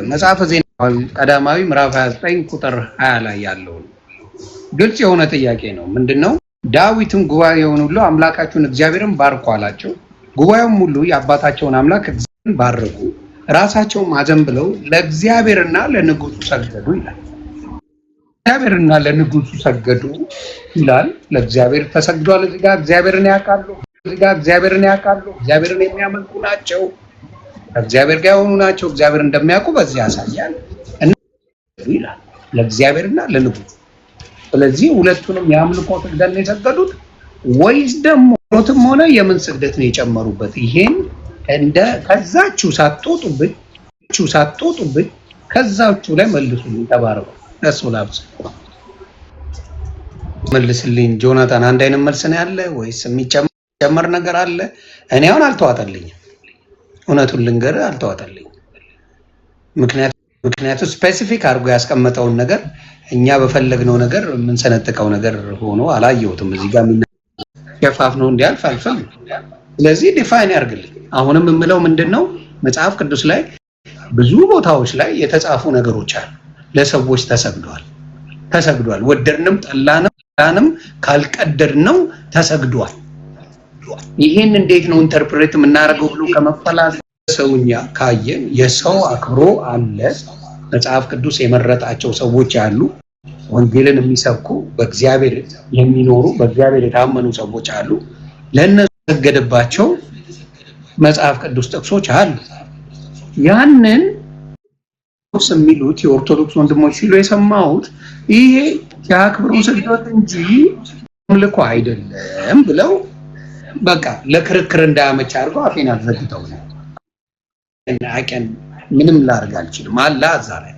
መጽሐፈ ዜና ቀዳማዊ ምዕራፍ 29 ቁጥር 20 ላይ ያለው ነው። ግልጽ የሆነ ጥያቄ ነው። ምንድነው? ዳዊትም ጉባኤውን ሁሉ አምላካችሁን እግዚአብሔርን ባርኩ አላቸው። ጉባኤውም ሁሉ የአባታቸውን አምላክ እግዚአብሔርን ባረኩ፣ ራሳቸውም አዘንብለው ለእግዚአብሔርና ለንጉሱ ሰገዱ ይላል። እግዚአብሔርና ለንጉሱ ሰገዱ ይላል። ለእግዚአብሔር ተሰግዷል። እዚህ ጋር እግዚአብሔርን ያውቃሉ። እዚህ ጋር እግዚአብሔርን ያውቃሉ። እግዚአብሔርን የሚያመልኩ ናቸው። ከእግዚአብሔር ጋር የሆኑ ናቸው። እግዚአብሔር እንደሚያውቁ በዚህ ያሳያል እና ይላል ለእግዚአብሔርና ለንጉሱ። ስለዚህ ሁለቱንም የአምልኮ ስግደት ነው የሰገዱት ወይስ ደግሞ ሮትም ሆነ የምን ስግደት ነው የጨመሩበት? ይሄን እንደ ከዛችሁ ሳትወጡብኝ ሳትወጡብኝ ከዛችሁ ላይ መልሱልኝ። ተባረኩ። ደስ ላብስ መልስልኝ። ጆናታን፣ አንድ አይነት መልስ ነው ያለ ወይስ የሚጨመር ነገር አለ? እኔ አሁን አልተዋጠልኝም። እውነቱን ልንገርህ አልተዋጠልኝም። ምክንያቱ specific አድርጎ ያስቀመጠውን ነገር እኛ በፈለግነው ነገር የምንሰነጥቀው ነገር ሆኖ አላየሁትም። እዚህ ጋር ሸፋፍኖ እንዲያልፍ አልፈልግም። ስለዚህ define ያርግልኝ። አሁንም የምለው ምንድን ነው፣ መጽሐፍ ቅዱስ ላይ ብዙ ቦታዎች ላይ የተጻፉ ነገሮች አሉ። ለሰዎች ተሰግዷል፣ ተሰግዷል። ወደድንም ጠላንም ካልቀደድነው ተሰግዷል። ይህን እንዴት ነው interpret የምናደርገው ብሎ ከመፈላሰፍ ሰውኛ ካየን የሰው አክብሮ አለ። መጽሐፍ ቅዱስ የመረጣቸው ሰዎች አሉ። ወንጌልን የሚሰብኩ፣ በእግዚአብሔር የሚኖሩ፣ በእግዚአብሔር የታመኑ ሰዎች አሉ። ለእነሱ የተሰገደባቸው መጽሐፍ ቅዱስ ጥቅሶች አሉ። ያንን የሚሉት የኦርቶዶክስ ወንድሞች ሲሉ የሰማሁት ይሄ የአክብሮ ስግደት እንጂ አምልኮ አይደለም ብለው በቃ ለክርክር እንዳያመች አድርገው አፌን አዘግተው ነው። አቀን ምንም ላድርግ አልችልም። አለ እዛ ላይ።